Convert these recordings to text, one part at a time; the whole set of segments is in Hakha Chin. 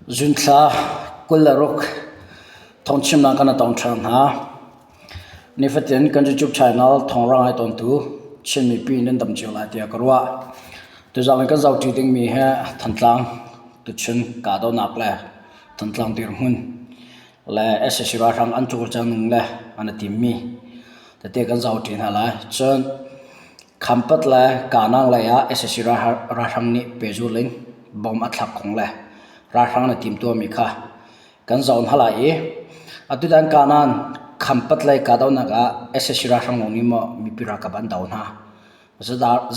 Zunthla 26 thawngchimnak kan tong ṭhan hna. Nifatin kan YouTube channel thawng ai tawntu Chin mipi nan dam cio lai tiah ka ruah. Tuzaan kan zohṭi dingmi hi Thantlang tuchun kahdohnak le Thantlang dirhmun le sac ralhrang an cawlcang ning le an i timmi tete kan zohṭi hna lai. Cun Khampat le Kanang lei ah sac ralhrang nih pehzulh in bomb a thlak kong le ralhrang an i timtuahmi kha kan zoh hna lai i atutan Kanan Khampat lei kahdohnak ah sac ralhrang lawng nih maw mipi ralkap an doh hna,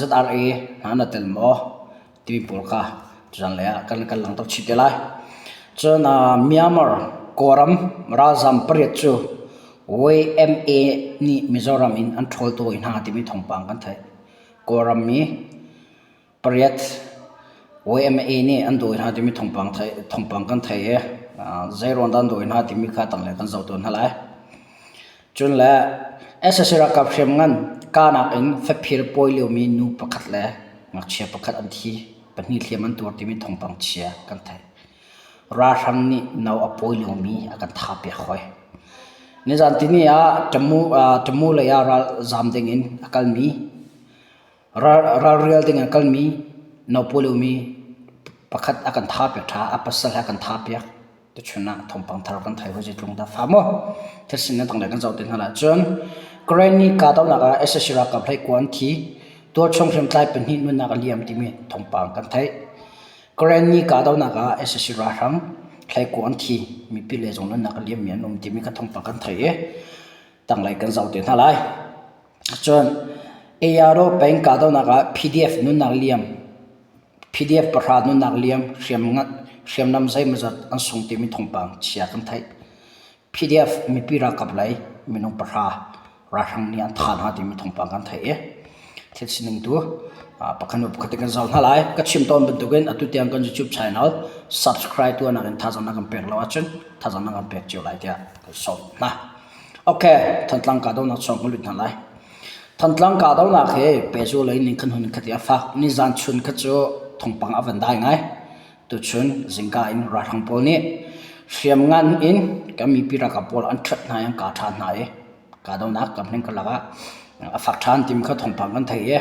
ZRA hna an i tel maw timi pawl kha tuzan lei ah kan kan langhter chih te lai. Cun Myanmar Kawlram ralzam pariat cu YMA nih Mizoram in an ṭhawl tawi hna timi thawngpang kan theih. Kawlram mi pariat YMA nih an dawi hna timi thawngpang thawngpang kan theih i zeiruang dah an dawi hna timi kha tanglei kan zoh tawn hna lai. Cun le sac ralkap hriamngan kahnak in faphir pawi liomi nu pakhat le ngakchia pakhat an thi. Pahnih hliam an tuar timi thawngpang chia kan theih. Ralhrang nih no a pawi liomi a kan thahpiak hoi. Nizan tini ah Tamu, Tamu lei ah ralzam ding in a kalmi, ralrial ding in a kalmi no pawi liomi pakhat a kan thahpiak ṭha, a pasal he a kan thahpiak. Tuchun ah thawngpang thar kan thei hoi zeitlung dah fa maw? Thil na tanglei kan zoh te hna lai cun Karenni kahdohnak ah sac ralkap hleikua an thi. Tualchung hriamtlai pahnih nunnak a liam timi thawngpang kan theih. Karenni kahdohnak ah sac ralhrang hleikua an thi. Mipi le zong nunnak a liammi an um timi kha thawngpang kan theih i tanglei kan zoh te hna lai. Cun Ayaro peng kahdohnak ah PDF nunnak liam PDF pahra nunnak liam hriamnam zeimawzat an sung timi thawngpang chia kan theih. PDF mipi ralkap lei minung pahra ralhrang nih an thah hna timi thawngpang kan theih i thil sining tu pakhat hnu pakhat in kan zoh hna lai. Ka chim tawn bantukin atu tiang kan YouTube channel subscribe tuahnak in thazaang na kan pek lo ahcun thazaang na kan pek cio lai tiah kan sawm hna. Okay, Thantlang kahdohnak chung kan lut hna lai. Thantlang kahdohnak hi pehzul lei ning khan hun khat i a fak. Nizan chun kha cu thawngpang a van dai ngai. Tuchun zingka in ralhrang pawl nih hriamngan in kan mipi ralkap pawl an ṭhat hna i an kah ṭhan hna i kahdohnak kamhning karlak ah a fak ṭhan timi kha thawngpang kan theih i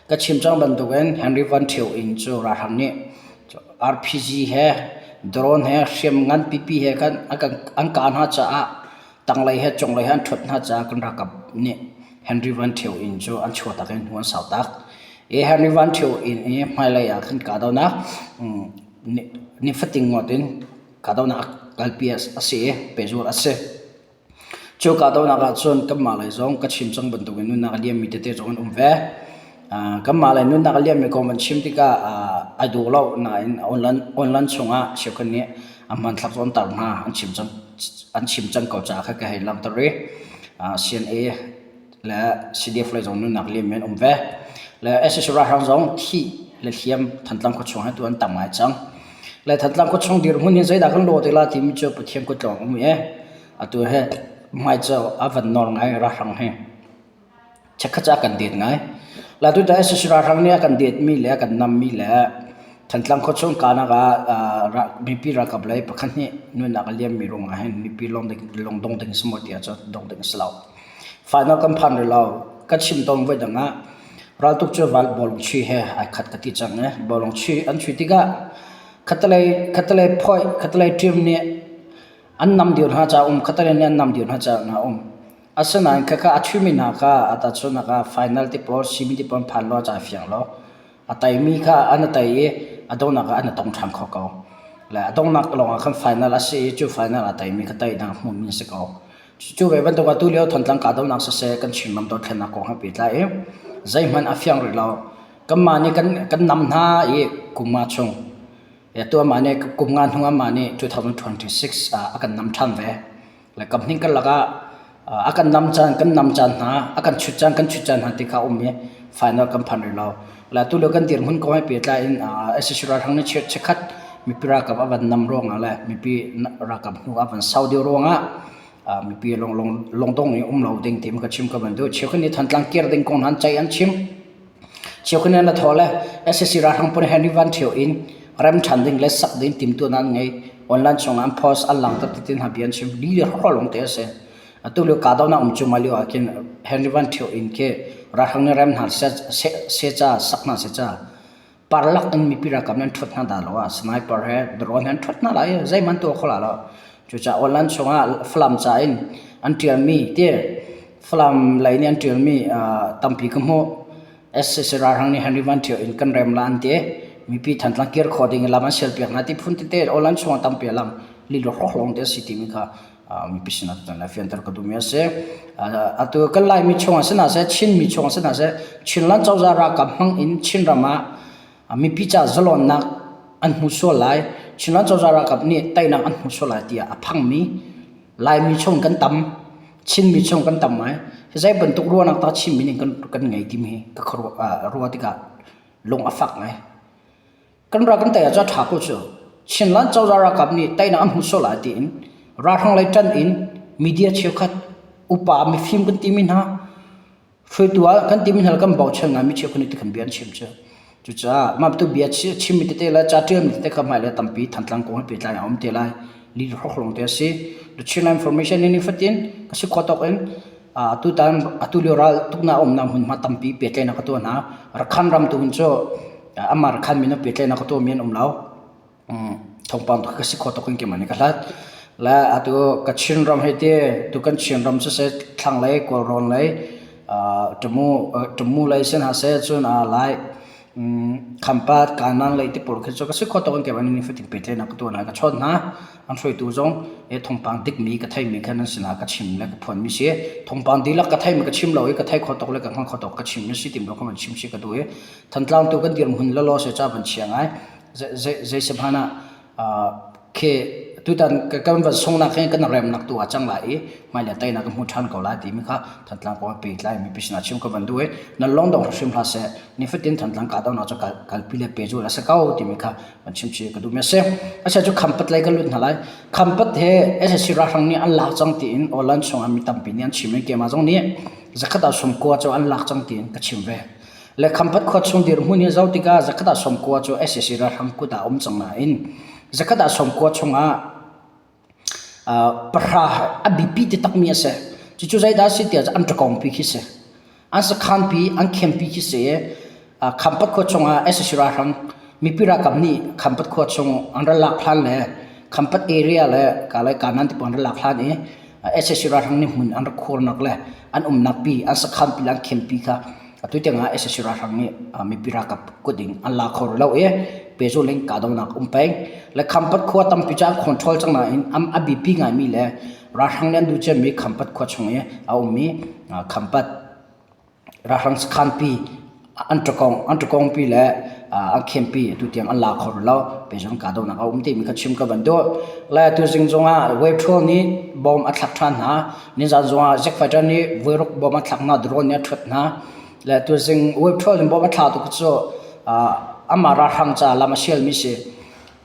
ka chim cang bantukin Henry Van Ṭhio inn cu ralhrang nih RPG he drone he hriamngan pipi he khan an kah hna caah tanglei he cunglei he an ṭhuat hna caah kan ralkap nih Henry Van Ṭhio inn cu an chuahtak i hnu an sautak. I Henry Van Ṭhio inn i hmailei ah khan kahdohnak nifatin ngawt in kahdohnak kalpi a si i pehzulh a si. Cu kahdohnak ahcun kanmah lei zong ka chim cang bantukin nunnak a liammi tete zong an um ve. Kanmah lei nunnak a liammi kong van chim tikah ai dawh lo nain online chungah cheukhat nih a hmanthlak cu an tar hna an chim cang an chim cang ko caah kha ka hei langhter i CNA le CDF lei zong nunnak liammi an um ve. Le sac ralhrang zong thih le hliam Thantlang khuachung he tu an tam ngai cang. Le Thantlang khuachung dirhmun hi zeidah kan lawh te la timi cu Pathian kut lawng um i atu he hmaico a van nawr ngai ralhrang hi. Chikkhat cu a kan det ngai. La tutan sac ralhrang nih a kan detmi le a kan nammi le Thantlang khuachung kanak ah mipi ralkap lei pakhat nih nunnak a liammi ruangah hin mipi lungdong ding si maw ti ahcun dong ding a si lo. Final kan phan rih lo. Ka chim tawn voi dang ah raltuk cu val bawlung chuih he ai khat ka ti cang i bawlung chuih an chuih tikah khatalei khatalei phoih khatalei ṭim nih an nam dir hna caah um khatalei nih an nam dir hna caah hna um. Asinain khakha a ṭhimi hna kha a tahchunhnak ah final ti pawl simi ti pawl an phan lo a ca fiang lo. A teimi kha an i tei i a donghnak ah an i tong ṭhan kho ko. Le a donghnak lawngah khan final a si i cu final a teimi kha teinak hmuhmi a si ko. Cu ve bantuk atu lio Thantlang kahdohnak siseh kan Chinram dothlennak kong he pehtlai i zeihmanh a fiang rih lo. Kanmah nih kan, kan nam hna i kum nga chung atu amah nih kum nga hnu amah nih 2026 ah a kan nam ṭhan ve. Le kamhning karlak ah a kan nam caan kan nam caan hna a kan chut caan kan chut caan hna ti kha um i final kan phan rih lo. Le atu lio kan dirhmun kong he pehtlai in sac ralhrang nih chikkhat mipi ralkap a van nam ruangah le mipi ralkap hnu a van sau deuh ruangah mipi lungdong i um lo ding ti ka chim ka van duh. Cheukhat nih Thantlang kir ding kong hna an ceih an chim. Cheukhat nih an thaw le sac ralhrang pawl he Henry Van Ṭhio in rem ṭhan ding le sak ding timhtuahnak an ngei. Online chungah an post an langhter ti hna bia an chim. Li le hrawk lawng te a si. Atu lio kahdohnak um cuahmah lio ah khin Henry Van Thio inn khi ralhrang nih rem hna seh ca sak hna seh ca parlak in mipi ralkap nih an ṭhuat hna dah lo ah sniper he drone he an ṭhuat hna lai i zeihmanh tuah kho lai lo. Cucaah online chungah Falam ca in an ṭialmi ti Falam lei nih an ṭialmi tampi ka hmuh. SAC ralhrang nih Henry Van Ṭhio in kan rem la an ti. Mipi Thantlang kir khawh ding in lam an sialpiak hna ti phun tete online chungah tampi a lang. Lilo hrawk te a si timi kha mipi sinah tutan le fianter ka duhmi a si. Atu kan Laimi chungah si hna seh, Chinmi chungah si hna seh, Chinland cozah ralkap hmang in Chinram ah mipi ca zalawnnak an hmu sual lai, Chinland cozah ralkap nih teinak an hmu sual lai tiah a phangmi Laimi chung kan tam, Chinmi chung kan tam ngai. Zei bantuk ruahnak dah Chinmi nih kan kan ngei timi hi ka ruah tikah lung a fak ngai. Kan ral kan tei ahcun a ṭha ko cu. Chinland cozah ralkap nih teinak an hmu sual lai tiin ralhrang lei ṭan in media cheukhat upa mifim kan timi hna hruaitu ah kan timi hna le kan bochan ngaimi cheukhat nih tikhan bia an chim cu. Cucaah mah bantuk bia chimmi tete le ca ṭialmi tete kha hmailei tampi Thantlang kong he pehtlai a um te lai. Li hrawkhrong te a si. The Chinland Information ni nifatin ka si khawh tawk in Atutan atu lio ral tuknak a umnak hmunhma tampi pehtlaihnak ka tuah hna. Rakhan ram tu hin cu amah Rakhan min pehtlaihnak ka tuahmi an um lo. Thawngpang ka si kho tuk in keimah nih ka hlat. Le atu Kachin ram hei ti tu kan Chin ram siseh thlanglei Kawlrawn lei Tamu Tamu lei si hna seh cun Lai Khampat Kanan lei ti pawl khi cu ka si kho tuk in keimah nih nifatin pehtlaihnak ka tuah hna ka chawnh hna. An hruaitu zong he thawngpang dikmi ka theimi kha nan sinah ka chim le ka phuanmi si. Thawngpang dihlak ka theimi ka chim lo i ka thei kho tuk le ka hngal kho tuk ka chimmi si ti lo kha van chim si ka duh i Thantlang tu kan dirhmun lawlaw se ca van chia ngai. Zei si hmanh ah khi tutan kan van sungnak hi kan remnak tu ah cang lai i hmailei teinak ka hmu ṭhan ko lai timi kha Thantlang kong pehtlai mipi sinah chim ka van duh i nan lawng dong hrim hlah seh nifatin Thantlang kahdohnak cu kalpi le pehzulh a si ko timi kha van chim chih ka duhmi a si. Asinain cu Khampat lei kan lut hna lai. Khampat he SSC ralhrang nih an lak cang tiin online chungah mi tampi nih an chim i keimah zong nih zakhat ah sawmkua cu an lak cang tiin ka chim ve. Le Khampat khua chung dirhmun hi zoh tikah zakhat ah sawmkua cu SSC ralhrang kut ah a um cang nain zakhat ah sawmkua chungah pahra a biapi taktakmi a si. Cucu zeidah a si tiah an ṭakawngpi khi si. An sakhanpi, an khempi khi si i Khampat khua chungah sac ralhrang mipi ralkap nih Khampat khua chung an rak lak hlan le Khampat area le Kalay Kanan ti pawl an rak lak hlan i sac ralhrang nih hmun an rak khuarnak le an umnak pi, an sakhanpi le an khempi kha Atu tiang ah sac ralhrang nih mipi ralkap kut in an la kho rih lo i pehzulh in kahdohnak um peng. Le Khampat khua tampi cu an control cang nain a biapi ngaimi le ralhrang nih an duh ciami Khampat khua chung i a ummi Khampat ralhrang sakhanpi an ṭakong an ṭakongpi le an khempi atu tiang an la kho rih lo. Pehzulh in kahdohnak a um timi kha chim ka van duh. Le tu zing zong ah Weithrual nih bomb a thlak ṭhan hna. Nizan zongah jet fighter nih voiruk bom a thlak hna, drone nih a ṭhuat hna. Le tuzing web in bom a thla tu cu amah ralhrang ca lam a sialmi si.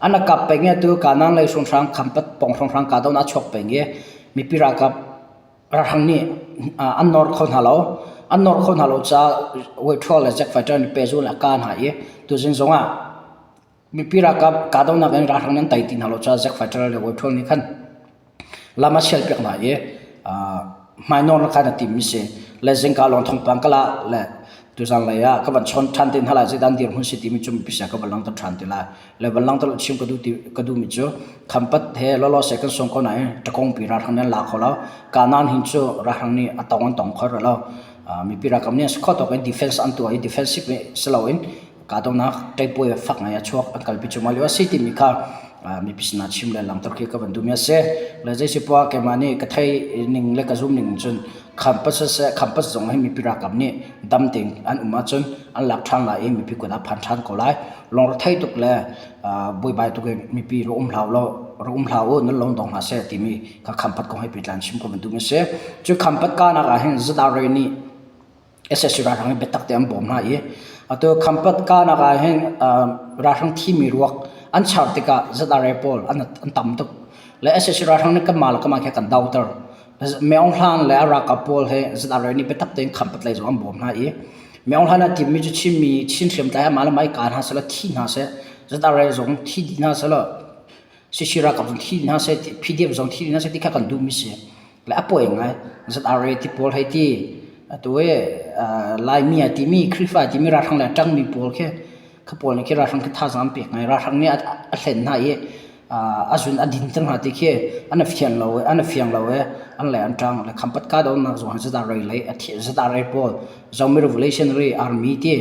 An a kap peng i tu kanan lei hrawnghrang khampat pong hrawnghrang kahdohnak a chuak peng i mipi ralkap ralhrang nih an nor kho hna lo. An nor kho hna lo caah web le jet fighter nih pehzul a kah hna i tuzing zongah Mipi ralkap kahdohnak in ralhrang nan tei ti hna lo caah Zack Fighter le Wai Ṭhawl nih khan lam a sialpiak hna i hmainawn khan a timmi si. Le zingka lawng thawngpang ka lah le tuzan lei ah ka van chawn ṭhan te hna lai zeidah an dirhmun si timi cu mipi sia ka van langhter ṭhan te lai. Le van langhter chim ka duh ti ka duhmi cu Khampat he lawlaw se kan sung ko nain ṭakongpi ralhrang nih an la kho lo. Kanan hin cu ralhrang nih a tong an tong kho rih lo. Mipi ralkap nih a si kho tawk in defense an tuah i defensive si loin kahdohnak ṭeipuai fak ngai a chuak an kalpi cuahmah lio a si timi kha mipi sinah chim le langhter khi ka van duhmi a si. Le zei poah keimah nih ka thei ning le ka zum ning cun Khampas siseh Khampas zong hi mipi ralkap nih dam tein an um ahcun an lak ṭhan lai i mipi kut ah phan ṭhan ko lai. Lungre tuk le buaibai tuk in mipi rak um hlah law rak um hlah u nan lung dong hlah seh timi kha Khampat kong he pehtlai in chim ka van duhmi a si. Cu Khampat kahnak ah hin ZRA nih SSC ralhrang hi biatak te an bawm hna i atu Khampat kahnak ah hin ralhrang thimi ruak an char tikah ZRA pawl an an tam tuk. Le SSC ralhrang nih kanmah le kanmah khe kan doter. Meong Hlan le a ralkap pawl he ZRA nih biatak tein Khampat lei zong an bawm hna i Meong Hlan a timmi cu Chinmi Chin hriamtlai amah le mah i kaa hna seh law thi hna seh ZRA zong thi dih hna seh law. CC ralkap zong thi hna seh, PDF zong thi hna seh ti kha kan duhmi si. Le a pawi ngai. ZRA ti pawl hei ti, atu i Laimi a timi, Khrihfa a timi ralhrang le a ṭangmi pawl khi, kha pawl nih khi ralhrang khi thazaang an pek ngai. Ralhrang nih a hlen hna i a zun a din cang hna ti khi an i fiang lo i, an i fiang lo i an le an ṭang. Le Khampat kahdohnak zong hi ZRA lei a thi, ZRA pawl, Zomi Revolutionary Army ti,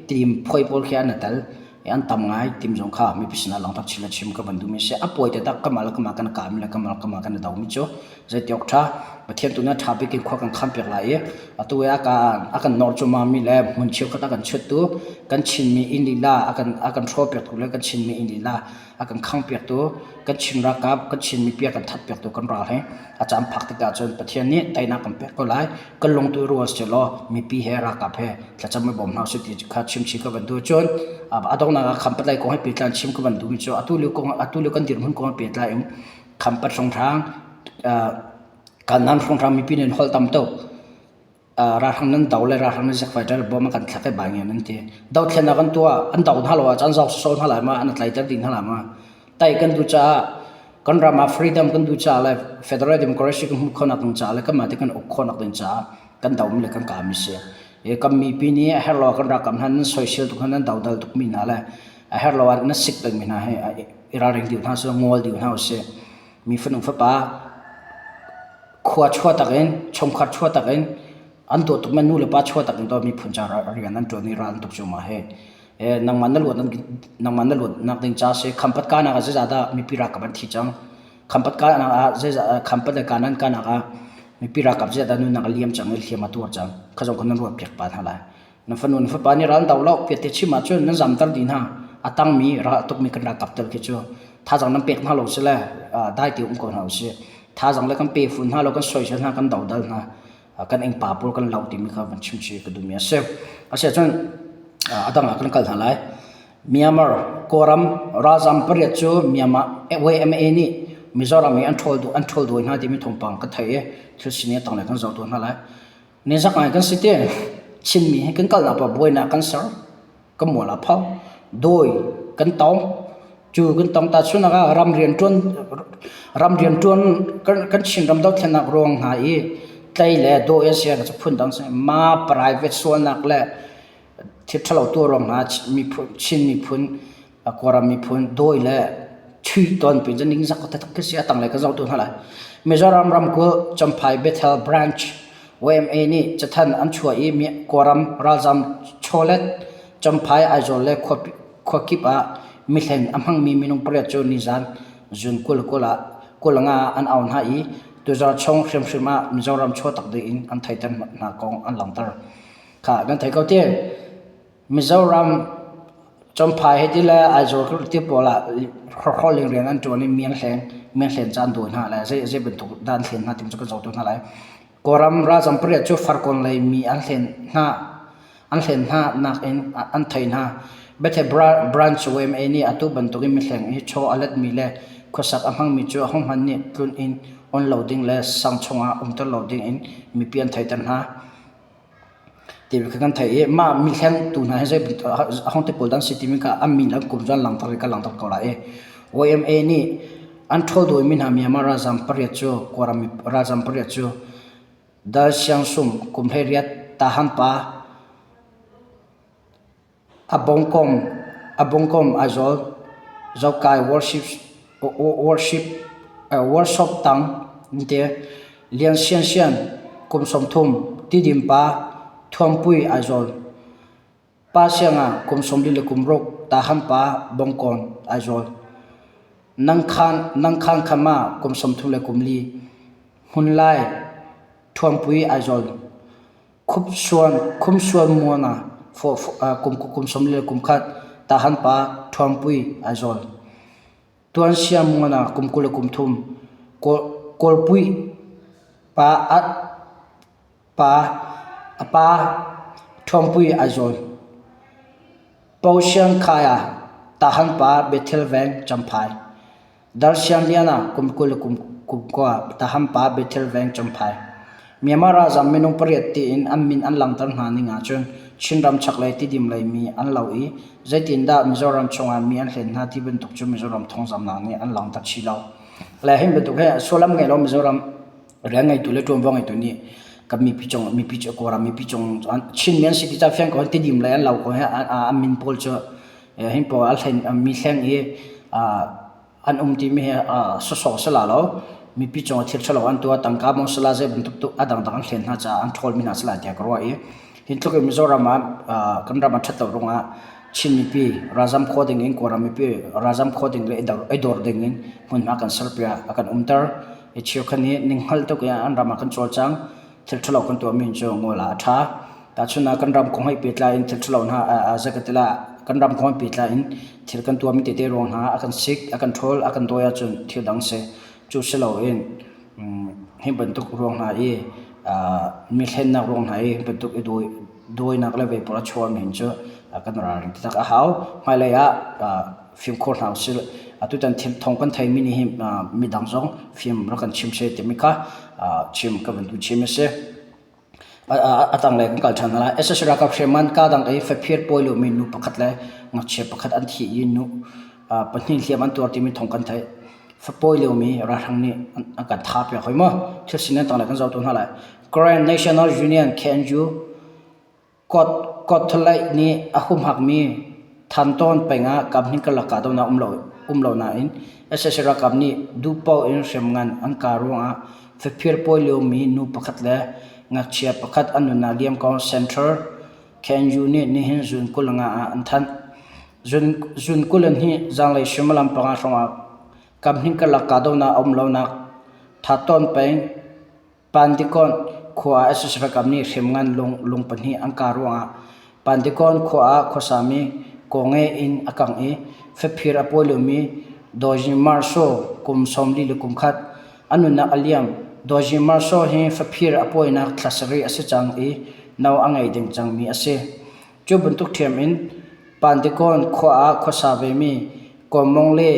Tidim phuai pawl khi an i tel. An tam ngai tim zong kha mipi sinah langhter chin le chim ka van duhmi a si. A pawi taktak kamah le kamah kan i kahmi le kamah le kamah kan i domi cu zeiti awk ṭha. Pathian tu nih ṭha bik in khua kan khanpiak lai i atu i a kan nawr cuahmahmi le hmun cheukhat a kan chuttu kan Chinmi inn lila a kan a kan hrawhpiaktu le kan Chinmi inn lila a kan khangpiaktu kan Chin ralkap kan Chin mipi a kan thatpiaktu kan ral hi a caan phak tikah cun Pathian nih teinak kan pek ko lai. Kan lung tu i rual sehlaw mipi he ralkap he thlacam i bawm hna usih ti kha chimchih ka van duh. Cun a donghnak ah Khampat lei kong he pehtlai in chim ka van duhmi cu atu lio kong atu lio kan dirhmun kong he pehtlai in Khampat hrawnghrang Kanaan hrawnghrang mipi nih an holh tam tuk. Ralhrang nan do le ralhrang nan zik fighter bom an kan thlak i bai ngen an ti. Dothlennak an tuah an do hna lo ahcun an zau sawsawh hna lai ma an tlaiter dih hna lai ma. Tai kan duh caah kan ram ah freedom kan duh caah le federal democracy kan hmuh khawhnak ding caah le kanmah te kan uk khawhnak ding caah kan domi le kan kami si. I kan mipi nih a herh lo ah kan ralkap hna nan soisel tuk hna nan dodal tukmi hna le a herh lo ah nan sik pengmi hna hi i ralring dih hna usih ngol dih hna usih. Mi fanu fapa khua chuah tak in chungkhar chuah tak in an dawt tukmi nu le pa chuah tak in to miphun ca rian an ṭuan i ral an tuk cuahmah hi. Nangmah na luat nangmah na luatnak ding ca si Khampat kahnak ah zeizah mipi ralkap an thi cang. Khampat kahnak ah zeizah Khampat le Kanan kahnak ah mipi ralkap zeizah nunnak a liam cang i hliam a tuar cang. Kha zong kha nan ruat piak pa hna lai. Na fanu na fapa nih ral do lo piate chim ahcun nan zamter dih hna. A tangmi ral a tukmi kan ralkap tel khi cu thazaang nan pek hna lo si le dai te um ko hna usih. Thazaang le kan pe fun hna lo kan soisel hna kan dodal hna. Kan innpa pawl kan lo timi kha van chim chih ka duhmi a si. Asiahcun a dang ah kan kal hna lai. Myanmar Kawlram ralzam pariat cu Myanmar YMA nih Mizoram i an ṭhawl an ṭhawl dawi hna timi thawngpang ka theih i thil sining a tanglei kan zoh tuah hna lai. Nizak ngai kan si te. Chinmi hi kan kalnak paoh buainak kan ser. Kan mual a pho. Dawi kan tong. Cu kan tong ta chunak ah ram rianṭuan ram rianṭuan kan kan Chinram dothlennak ruang hna i tlei le dawi an si ah phundang si. Ma private sualnak le Thil ṭhalo tuah ruang hna miphun, Chin miphun, Kawlram miphun dawi le ṭhui tawn pin cu ningzak taktak khi si. A tanglei ka zoh tu hna lai. Mizoram ramkulh Champhai Bethel Branch YMA nih cathanh an chuah i Kawlram ralzam chawlet Champhai, Aizawl le khuakip ah mihlen a hmangmi minung pariat cu nizan June 20 ah 25 ah an au hna i tuzarh chung hrimhrim ah Mizoram chuahtak ding in an theiter hna kong an langhter. Kha nan thei ko ti. Mizoram Champhai he ti le Aizawl ti pawl ah hrawkhrawling rian an ṭuan i mi an hleng mi an hlen caan duh hna le zei zei bantuk dah an hlen hna timi cu kan zoh tu hna lai. Kawlram ralzam pariat cu Farkawn lei mi an hlen hna an hlen hna nakin an thei hna. Bethel Branch YMA nih atu bantukin mihleng i chaw a letmi le khuasak a hmangmi cu ahohmanh nih tlun inn on lo ding le sang chungah umter lo ding in mipi an theiter hna. Timi kha kan theih i mah mihlengtu hna hi zei ahong te pawl dah an si timi kha an min an kum cu an langhter i kan langhter ko lai i YMA nih an ṭhawl dawimi hna Myanmar ralzam pariat cu Kawlram ralzam pariat cu Dal Siang Sum kum 18 Tahan pa A bawngkom Aizawl Zokai Workshop tang te Lian Siansian kum 30 Tidim pa Thuampui Aizawl Pa Sianga kum 46 Tahan pa Bawngkawn Aizawl Nangkhan Khama kum 34 Hmunlai Thuampui Aizawl Khumsuan muan ah kum 31 Tahan pa Ṭhuampui Aizawl. Tuansia muan ah kum 23 Kawlpui pa a pa Ṭhuampui Aizawl. Posiangkhai ah Tahan pa Bethel Veng Champhai. Darsianglian ah kum 20 kum kua Tahan pa Bethel Veng Champhai. Myanmar ralzam minung pariat tiin an min an langhter hna ning ahcun Chinram chaklei Tidim lei mi an lo i zeitindah Mizoram chungah mi an hlen hna ti bantuk cu Mizoram thawngzamnak nih an langhter chih lo. Le hi bantuk hi sullam ngei lo Mizoram rian ngeitu le ṭuanvo ngeitu nih kan mipi cung mipi cu Kawlram mipi cung Chin mi an si ti ca fiang ko Tidim lei an lo ko hi an min pawl cu hin pawl a hlen mi hleng i an um timi hi sawsawh a si la lo. Mipi cungah thil ṭhalo an tuah, tangka maw si la zei bantuk tu a dangdang an hlen hna caah an ṭhawlmi hna a si lai tiah ka ruah i hi tluk in Mizoram ah kan ram a ṭhat lo ruangah Chin mipi ralzam khawh ding in Kawlram mipi ralzam khawh ding le i dor ding in hmunhma kan serpiak a kan umter. I cheukhat nih ninghngalh tuk in an ram ah kan cawlcang. Thil ṭhalo kan tuahmi cu ngol ah a ṭha. Tahchun ah kan ram kong he pehtlai in thil ṭhalo hna zei ka ti lah kan ram kong he pehtlai in thil kan tuahmi tete ruang hna a kan sik, a kan ṭhawl, a kan dawi ahcun thil dang si. Cu si loin hi bantuk ruang hna i mi hlennak ruang hna i hi bantuk i dawinak le vei pawl a chuahmi hin cu kan ralring taktak a hau. Hmailei ah fimkhur hna usih. Atutan thil thawng kan theimi nih hin midang zong fim rak kan chim seh timi kha chim ka van duh chim a si. A tanglei kan kal ṭhan hna lai. SSC ralkap hriamngan kadang i faphir pawi lomi nu pakhat le ngakchia pakhat an thi i nu pahnih hliam an tuar timi thawng kan theih. Fapawi lomi ralhrang nih an kan tha piak hoi maw? Thil sining tanglei kan zoh tu hna lai. Korean National Union KNU Kawtthalei nih a humhakmi Thantawn peng ah kaphnih karlak kahdohnak um lo nain sac ralkap nih duhpaoh in hriamngan an kah ruangah faphir pawi liomi nu pakhat le ngakchia pakhat an nunnak liam kong Central KNU nih nihin June 25 ah an thanh. June 22 zanlei suimilam panga hrawngah kaphnih karlak kahdohnak a um lonak Thatawn peng Pandikon khua ah sac ralkap nih hriamngan lung pahnih an kah ruangah Pandikon khua ah khuasami Kawnge inn a kangh i faphir a pawi lomi Dawzi Marso kum 41 a nunnak a liam. Dawzi Marso hi faphir a pawinak thla sarih a si cang i no a ngei ding cangmi a si. Cu bantuk ṭhiam in Pandikon khua ah khuasa vemi Kawmong le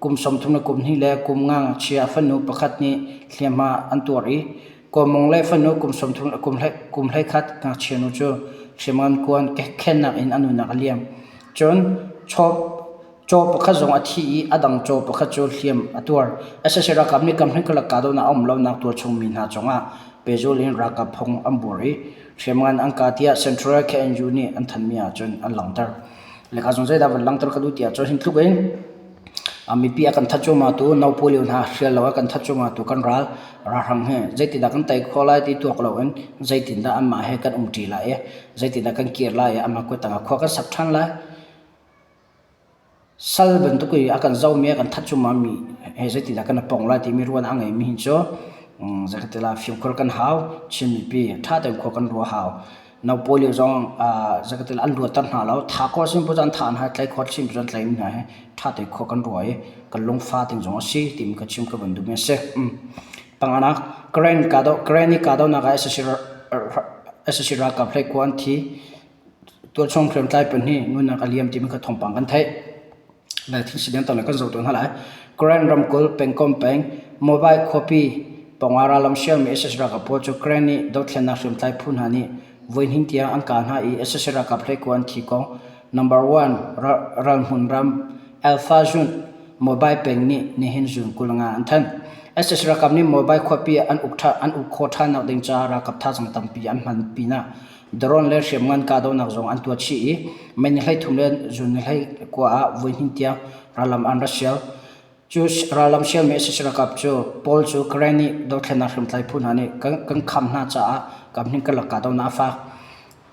kum 32 le kum nga ngakchia a fanu pakhat nih hliamhma an tuar i Kawmong le fanu kum 31 ngakchia nu cu hriamngan kuan khennak in a nunnak a liam. Cun caw pakhat zong a thi i a dang caw pakhat cu hliam a tuar. Sac ralkap nih kamhring karlak kahdohnak a um lonak tualchung mi hna cungah pehzul in ralkap phung an buar i hriamngan an kah tiah Central KNU nih an thanmi ahcun an langhter. Leka zong zeidah van langhter ka duh ti ahcun hin tluk in mipi a kan that cuahmah tu no pawl hna hrial lo a kan that cuahmah tu kan ral ralhrang hi zeitindah kan tei khawh lai ti tuak loin zeitindah anmah he kan umṭi lai i zeitindah kan kir lai i amah kut tangah khua kan sak ṭhan lai. Sal bantuk i a kan zohmi a kan that cuahmahmi he zeitindah kan i pong lai timi ruahnak a ngeimi hin cu zeikatila fimkhur kan hau. Chin mipi ṭha tein khua kan ruah hau. Naupawi lio zong zeikatila an luatter hna lo. Tha khawh sin pu cu an thah hna, tlai khawh sin pu cu an tlaimi hna hi ṭha tein khua kan ruah i kan lungfa ting zong a si timi ka chim ka van duhmi a si. Panganak, Karen i kahdohnak ah sac ralkap hleikua an thi. Tualchung hriamtlai pahnih nunnak a liam timi kha thawngpang kan theih. Lai thil sining tam kan zoh tawn hna lai. Karen ramkulh pengkomh peng Mobile khuapi pawngah rallam sialmi sac ralkap pawl cu Karen nih dothlennak hriamtlai phu hna nih voihnih tiang an kah hna i sac ralkap hleikua an thi kong number one ralhmun ram Alpha Zun Mobile peng nih nihin June 25 an thanh. sac ralkap nih Mobile khuapi an uk an uk khawh ṭhannak ding caah ralkap thazaang tampi an hman pinah Drone le hriamngan kahdohnak zong an tuah chih i May ni 13 le June ni 19 ah voihnih tiang rallam an ra sial. Cu rallam sialmi sac ralkap cu pawl cu Karen nih dothlennak hriamtlai phu hna nih kan kham hna caah kamhning karlak kahdohnak a fak.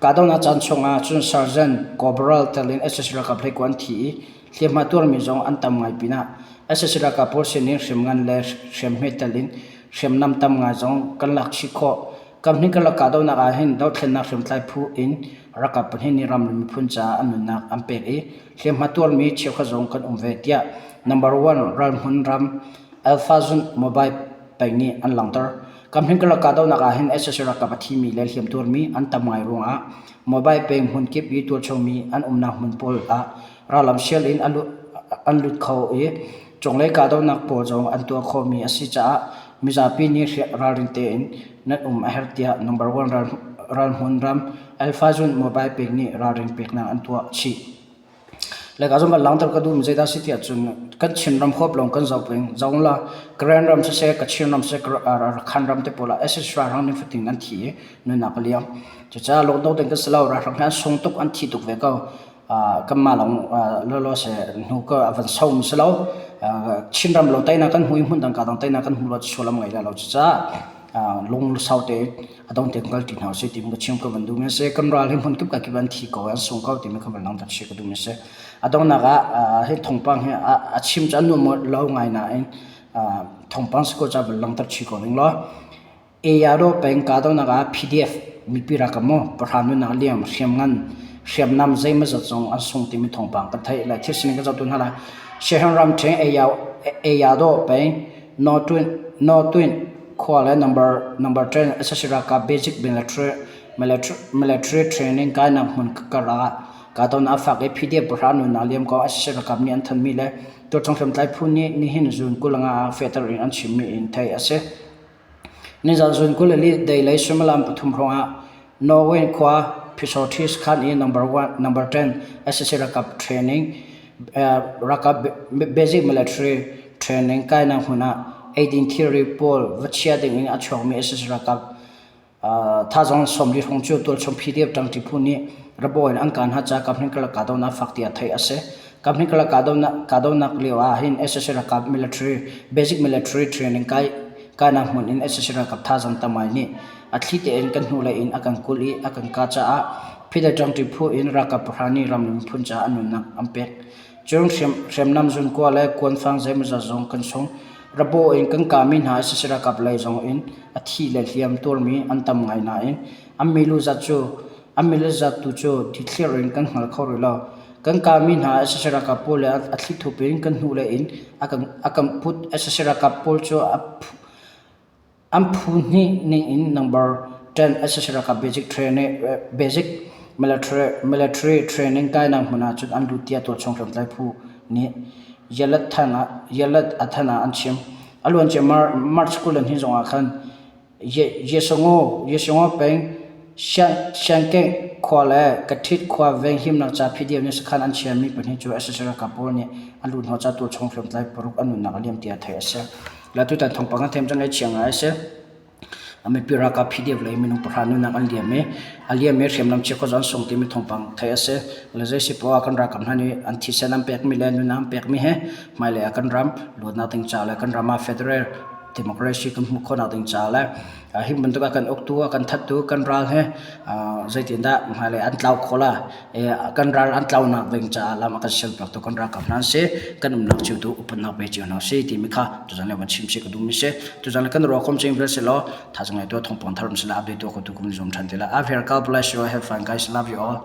Kahdohnak caan chungah cun Sergeant Corporal tel in sac ralkap hleikua an thi i hliamhma tuarmi zong an tam ngai pinah sac ralkap pawl sinin hriamngan le hriamhme tel in hriamnam tam ngai zong kan lak chih khawh. Kamhnih karlak kahdohnak ah hin dothlennak hriamtlai phu in ralkap pahnih nih ram le miphun caah an nunnak an pek i hliamhma tuarmi cheukhat zong kan um ve tiah number one ralhmun ram Alpha Zun mobile peng nih an langhter. Kamhnih karlak kahdohnak ah hin sac ralkap a thimi le hliam tuarmi an tam ngai ruangah mobile peng hmun kip i tualchungmi an umnak hmun pawl ah rallam sial in an lut kho i cunglei kahdohnak pawl zong an tuah khawhmi a si caah. mizapi nih ralring tein nan um a herh tiah number one ralhmun ram Alphazun mobile pek nih ralring peknak an tuah chih. Leka zong kan langhter ka duhmi zeidah a si tiah cun kan Chinram huap lawng kan zoh peng. Zoh la Karen ram siseh, Kachin ram siseh, Rakhine ram te pawl ah SS ralhrang nih fatin an thi i nunnak a liam. Cucaah lungdong ding kan si lo. Ralhrang hi an sung tuk, an thi tuk ve ko. Kanmah lawng lawlaw seh hnu ka a van somi si lo. Chinram lawng teinak kan hmu i hmun dang ka dang teinak kan hmu lo sullam ngei lai lo. Cucaah lungsau tein a dong tein kal ṭi hna usih timi ka chim ka van duhmi a si. Kan ral hi hmun kip ka kip an thi ko, an sung ko timi kha van langhter chih ka duhmi a si. A donghnak ah hi thawngpang hi a chim cu a nuam lo ngai nain thawngpang si ko ca van langhter chih ko ning law Ayadaw peng kahdohnak ah PDF mipi ralkap maw pahra nunnak liam hriamngan hriamnam zeimawzat zong an sung timi thawngpang kan theih le thil sining kan zoh tu hna lai. Shehan ramṭhen Ayadaw peng Northwind khua le number 10 sac ralkap basic military training kainak hmun kar ah kahdohnak a fak i PDF pahra nunnak liam kong sac ralkap nih an thanhmi le tualchung hriamtlai phu nih nihin June 25 ah fehter in an chimmi in theih a si. Nizan June 24 deilei suimilam pathum hrawng ah Norway khua Physothi sakhan i number 10 sac ralkap training ralkap basic military training kainak hmun ah eidin thilri pawl va chia ding in a chuakmi sac ralkap thazaang 40 hrawng cu tualchung PDF ṭangṭi phu nih rabaw in an kaan hna caah kaphnih karlak kahdohnak fak tiah theih a si. Kaphnih karlak kahdohnak lio ah hin sac ralkap military basic military training kai kainak hmun in sac ralkap thazaang tam ngai nih a thli tein kan hnulei in a kan kulh i a kan kah caah PDF ṭangṭi phu in ralkap pahra nih ram le miphun caah an nunnak an pek. Cun hriamnam zunkua le kuanfang zeimawzat zong kan sung. Rabaw in kan kahmi hna sac ralkap lei zong in a thi le hliam tuarmi an tam ngai nain an milu zat cu an milu zat tu cu dithlir in kan hngal kho rih lo. Kan kahmi hna sac ralkap pawl le a thlithup in kan hnulei in a kan put. Sac ralkap pawl cu a An phu hnih ning in number 10 sac ralkap basic training basic military military training kainak hmun ah cun an lut tiah tualchung hriamtlai phu nih Yalat than ah Yalat Athan ah an chim. A luancia March 22 zong ah khan Yesango Yesango peng Siangkeng khua le Kathit khua venghimnak ca PDF nih sakhan an chiami pahnih cu sac ralkap pawl nih an lut hnawh caah tualchung hriamtlai paruk an nunnak a liam tiah theih a si. La tutan thawngpang kan theim cang ngaihchia ngai a si. Mipi ralkap PDF lei minung pahra nunnak an liam i a liam i hriamnam chiakhua an sung timi thawngpang theih a si. Le zei si poah kan ralkap hna nih an thisen an pekmi le nunnak an pekmi he hmailei ah kan ram luatnak ding ca le kan ram ah federal democracy kan hmuh khawhnak ding ca le hi bantuk a kan uktu a kan thattu kan ral he zeitindah hmailei an tlau khawh la kan ral an tlaunak ding caah lam a kan sialpiaktu kan ralkap hna an si kan umnak cio tu upatnak pe cio hna si timi kha tuzan le van chim si ka duhmi si tuzan le kan ruah kom ching vel si law thazaang ngei tu thawngpang thar um sila update tu ko tu kum zum than te la I've here God bless you have fun guys love you all.